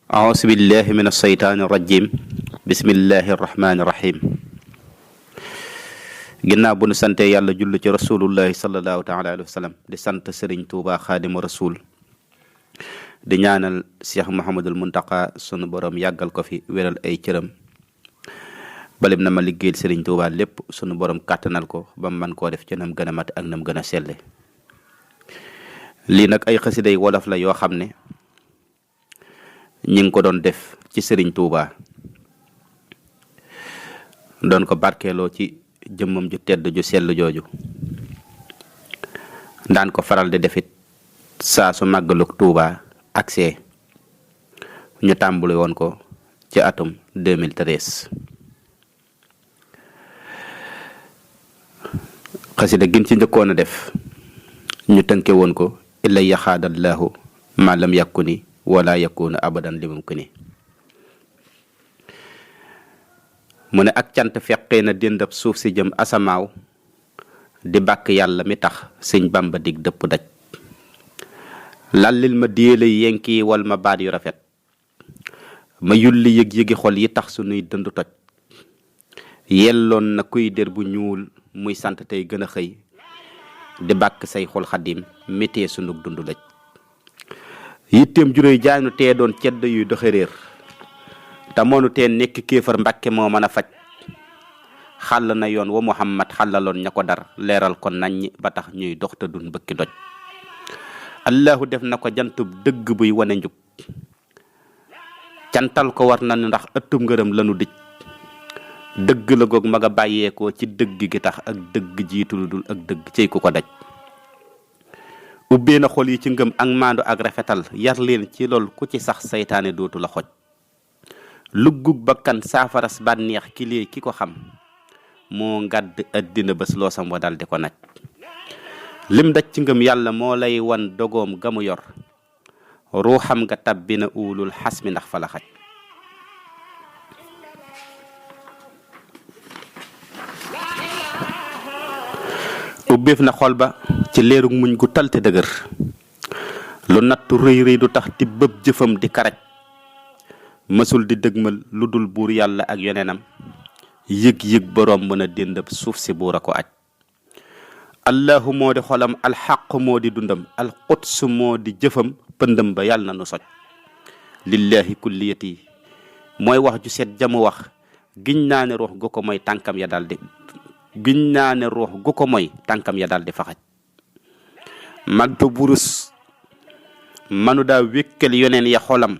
أعوذ بالله من الشيطان الرجيم بسم الله الرحمن الرحيم ginnaaw bu nu sante yàlla jullu ci rasulullahi sallallahu taala alayhi wa sallam di sant Sëriñ Tuuba xaadimu rasul di ñaanal Cheikh Mouhamadul Muntaqa sunu borom yàggal ko fi wéral ay cëram balim na ma liggéeyal Sëriñ Tuuba lépp sunu borom kàttanal ko ba man koo def ci nam gën a mat ak nam gën a selle lii nag ay xasiday wolof la yoo xam ne ñi ngi ko doon def ci Sëriñ Tuuba doon ko barkeeloo ci jëmmam ju tedd ju sell jooju daan ko faral di defit saa su màggalug Tuuba aksee ñu tàmbali woon ko ci atum 2013 xasida gin ci njëkkoon a def ñu tënke woon ko illa yaxaadallahu ma lam yakuni wala yakuna abadan li mumkini mu ne ak cant feqee na dëndab suuf si jëm asamaaw di bàkk yàlla mi tax sëñ Bamba dig dëpp daj lallil ma déele yenki wal ma baat yu rafet ma yulli yëg-yëgi xol yi tax sunuy dënd toj yelloon na kuy der bu ñuul muy sant tey gën a xëy di bàkk say xol xadim métee sunug dund laj yitteem juróoy jaanu tee doon cedd yuy doxe réer te moonu teen nekk kéefar mbàkke moo mën a faj xàll na yoon wa Muhammad xàllaloon ña ko dar leeral ko naññ ba tax ñuy dox te dun bëkki doj allahu def na ko jantub dëgg buy wane njub cantal ko war na ndax ëttub ngërëm lanu dij dëgg la goog ma nga bàyyeekoo ci dëgg gi tax ak dëgg jiitu lu dul ak dëgg cey ku ko daj ubbee na xol yi ci ngëm ak maandu ak rafetal yar leen ci lool ku ci sax saytaane dootu la xoj luggug bakkan saafaras bànneex ki lee ki ko xam moo ngàdd addina bés loosam wa dal di ko naj lim daj ci ngëm yàlla moo lay wan dogoom gamu yor ruuxam nga tabbi na uulul xas mi ndax fa la xaj ubbeef na xol ba ci leerug muñ gu talte dëgër lu nattu rëy rëy du tax ti bëb jëfam di karaj mësul di dëgmal lu dul buur yàlla ak yonenam yëg-yëg boroom mën a déndab suuf si buur a ko aj allahu moo di xolam alxaq moo di dundam alquds moo di jëfam pëndam ba yàlla na nu soj lillahi kulliyati mooy wax ju set jamu wax giñ naa ne ruux gu ko mooy tànkam ya daldi giñ naa ne ruux gu ko mooy tànkam ya daldi faxaj magtu burus manu daa wékkal yoneen ya xolam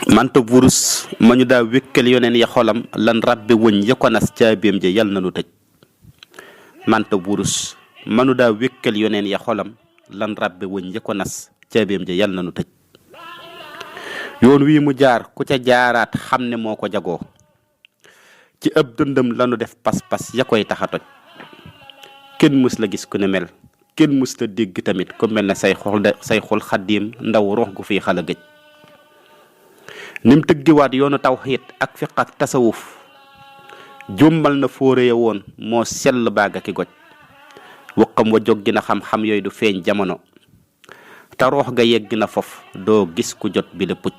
manto burus ma ñu daa wékkal yoneen ya xolam lan rabbi wëñ ya ko nas caabeem ja yal na nu tëj manto burus ma ñu daa wékkal yoneen ya xolam lan rabbi wëñ ya ko nas caabeem ja yal na nu tëj yoon wii mu jaar ku ca jaaraat xam ne moo ko jagoo ci ëb dëndëm lanu def pas-pas ya koy tax a toj kenn mus la gis ku ne mel kenn mus la dégg tamit ku mel ne say xol xaddiim ndaw rox gu fii xala gëj nim tëggiwaat yoonu tawxiit ak fiq ak tasawuf jommal na fóore ya woon moo sell baaga ki goj waqam wa jóg gi na xam-xam yooyu du feeñ jamono te roox ga yegg na fof doo gis ku jot bi la puj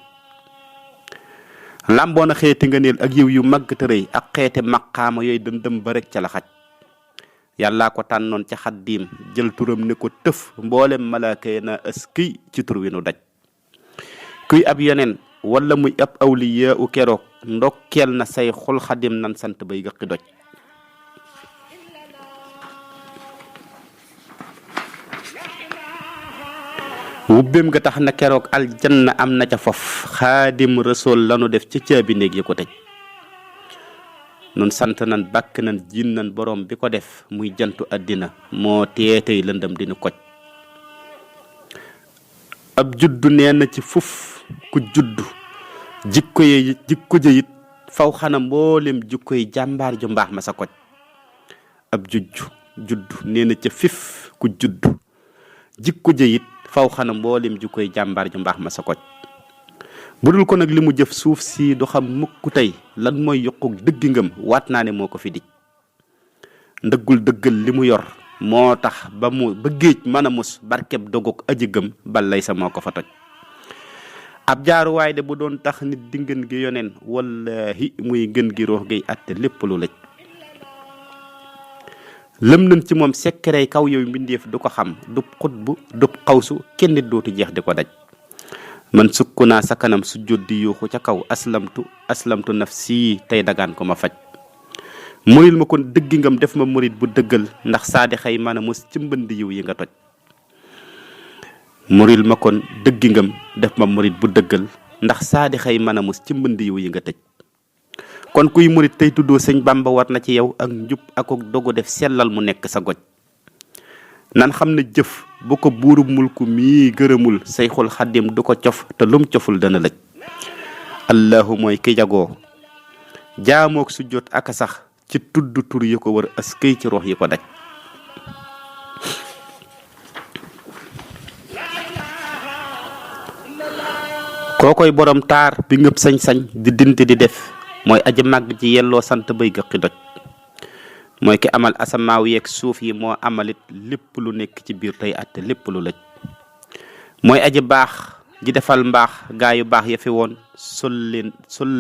làmboona xeeti nga neel ak yiw yu màgg te rëy ak xeeti maqaama yooyu dëndëm ba rek ca la xaj yàllaa ko tànnoon ca xaddiim jël turam ne ko tëf mboolem malaaka yi na ëskiy ci tur wi nu daj kuy ab yeneen wala muy ab awliya u keroog ndokkeel na say xul xadim nan sant bay gëqi doj wubbeem nga tax na keroog aljanna am na ca fof xaadim rasool lanu def ci caabi néeg yi ko tëj nun sant nan bàkk nan jiin nan borom bi ko def muy jantu àddina moo teetey lëndëm dinu koj ab juddu nee na ci fuf ku juddu jikko jëyit faw xana mboolem jikko yi jàmbaar ju mbaax ma sa koj ab juddu nee na ca fif ku juddu jikko jëyit faw xana mboolem jikko yi jàmbaar ju mbaax ma sa koj bu dul ko nag li mu jëf suuf si du xam mukk tey lan mooy yokkuk dëggi ngëm waat naa ne moo ko fi dij ndëggul dëggal li mu yor moo tax ba géej mën a mus barkeb dogog aji gëm balay sa moo ko fa toj ab jaaruwaay de bu doon tax nit di ngën gi yoneen wallahi muy ngën gi roox gay atte lépp lu lëj lëm nañ ci moom sekkerey kaw yow mbindeef du ko xam du xutbu du xawsu kenn nit dootu jeex di ko daj man sukku naa sa kanam su jot di yuuxu ca kaw aslamtu nafsi tey dagaan ko ma faj muril ma kon dëggi ngam def ma murit bu dëggal ndax saadi xëy mën a mos ci mbënd yiw yi nga toj muril ma kon dëggi ngam def ma murit bu dëggal ndax saadi xëy mën a mos ci mbënd yiw yi nga tëj kon kuy murit tey tuddoo sëñ Bamba war na ci yow ak njub ak dogu def sellal mu nekk sa goj nan xam ne jëf bu ko buurub mulku mii gërëmul sayxul xaddim du ko cof te lum coful dana lëj allahu mooy ki jagoo jaamook su jot aka sax ci tudd tur yi ko wër askay ci rox yi ko daj kookoy borom taar bi ngëp sañ-sañ di dinti di def mooy aji màgg ci yelloo sant bay gëqi doj mooy ki amal asamaaw yeeg suuf yi moo amalit lépp lu nekk ci biir tey atte lépp lu lëj mooy aji baax ji defal mbaax gaa yu baax ya fi woon sol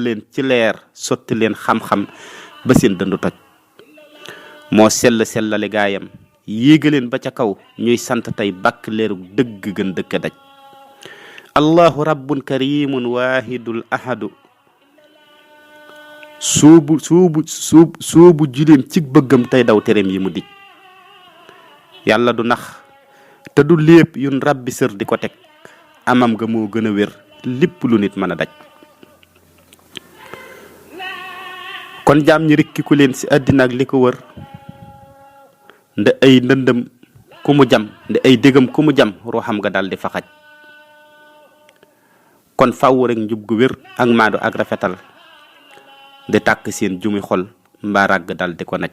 leen ci leer sotti leen xam-xam ba seen dëndu toj moo sellale gaayam yéegaleen ba ca kaw ñuy sant tey bàkk leeru dëgg gën dëkk daj allahu rabbun karimun wahidul ahadu suubu juleem ci bëggam tey daw tereem yi mu dij yàlla du nax te du lépp yun rabbi sër di ko teg amam nga moo gën a wér lépp lu nit mën a daj kon jaam ñi rikkiku leen ci àddina ak li ko wër nda ay ndëndëm ku mu jam nda ay dégam ku mu jam ruuxam nga dal di fa xaj kon fàww rek njub gu wér ak maadu ak rafetal di tàkk seen jumi xol mbaa ràgg dal di ko naj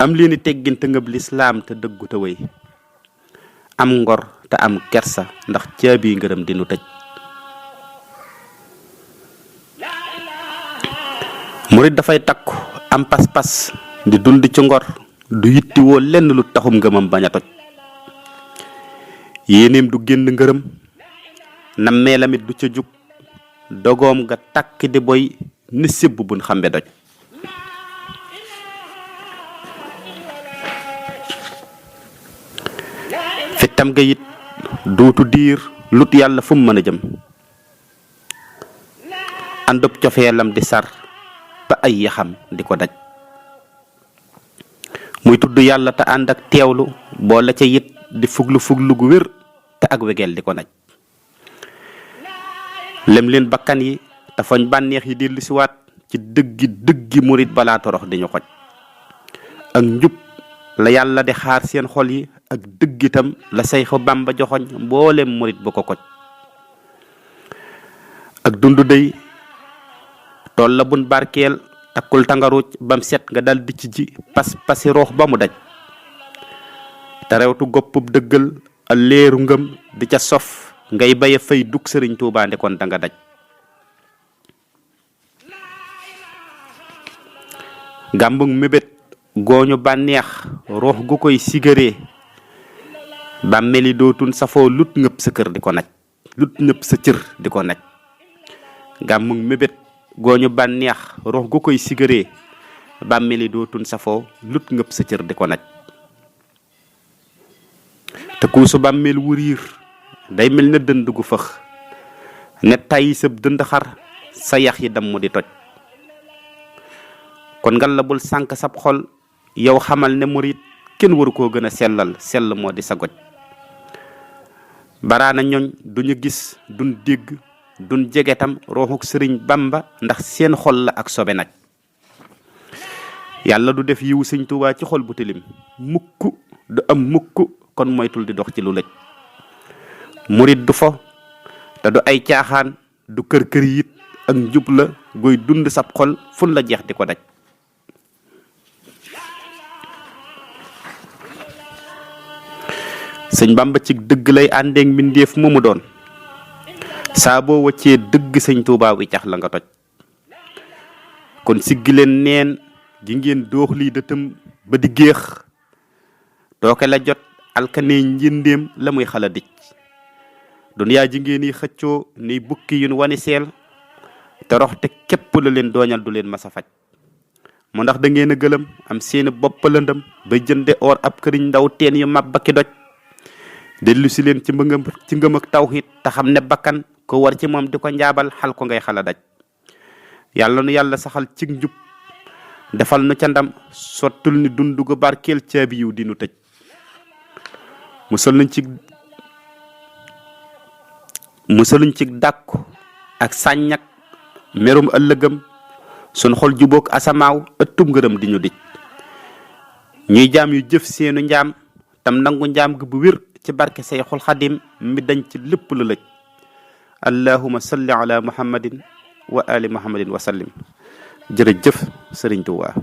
am leeni teggin te ngëb lislaam te dëggu te wéy am ngor te am kersa ndax caabi ngërëm dinu tëj murit dafay takku am pas-pas di dund ci ngor du yittiwoo lenn lu taxum ngëmam bañ a toj yéeneem du génn ngërëm nammeelamit du ca jug dogoom nga takk di boy ni sébb buñ xambe doj fittam ga it duutu diir lut yàlla fu mu mën a jëm àndub cofeelam di sar ba ay yaxam di ko daj muy tudd yàlla te ànd ak teewlu boole ca it di fuglu gu wér te ak wegeel di ko naj lem leen bakkan yi te foñ bànneex yi dellu siwaat ci dëggi murit balaa torox di ñu xoj ak njub la yàlla di xaar seen xol yi ak dëggitam la Sayxu Bamba joxoñ mboolem murit bu ko koj ak dundu dey tool la bun barkeel takkul tangaruuj bam set nga dal di ci ji pasi roox ba mu daj te rewtu goppub dëggal a leeru ngëm di ca sof ngay baye fay dug Sëriñ Tuubaa ndekon da nga daj gàmbug mébét gooñu bànneex roox gu koy sigaree bàmmeli dootun safoo lut ngëpp sa kër di ko naj lut ñëpp sa cër di ko naj gàmbug mébét gooñu bànneex roox gu koy sigaree bàmmeli dootun safoo lut ngëpp sa cër di ko naj te kuusu bàmmeel wuriir day mel na dënd gu fëx ne tàyyi sab dënd xar sa yax yi damm di toj kon ngal la bul sànk sab xol yow xamal ne murit kenn waru koo gën a sell moo di sa goj baraana ñooñ duñu gis duñ dégg duñ jegetam rooxuk Sëriñ Bamba ndax seen xol la ak sobe naj yàlla du def yiwu Sëriñ Tuubaa ci xol bu tilim mukk du am mukk kon moytul di dox ci lu lëj murit du fo te du ay caaxaan du kër yit ak njub la goy dund sab xol fun la jeex di ko daj Sëñ Bamba ci dëgg lay àndeek mbindeef mu doon saa boo wàccee dëgg Sëñ Tuubaa wi cax la nga toj kon siggi leen neen gi ngeen doox lii dëtëm ba di géex tooke la jot alkane njëndéem la muy xala dij duniyaa ji ngeen yi xëccoo ni bukki yun wani seel te rox te képp la leen dooñal du leen masa faj mu ndax da ngeen a gëlëm am seeni bopp lëndëm ba jënde or ab këriñ ndaw teen yu mab bakki doj dellu si leen ci ngëm ak tawhid te xam ne bakkan ko war ci moom di ko njaabal xal ko ngay xala daj yàlla nu yàlla saxal ci njub defal nu ca ndam sottul ni dundu gu barkeel caabi yiw di nu tëj musaluñ ci dàkku ak sàññak merum ëllëgëm sun xol jubóog asamaaw ëttum ngërëm di ñu dij ñuy jaam yu jëf seenu njaam tam nangu njaam gi bu wér ci barke Sayxul Xadim mi dañ ci lépp lu lëj allahumma salli ala muhammadin wa ali muhammadin wa sallim jërëjëf Sëriñ Tuubaa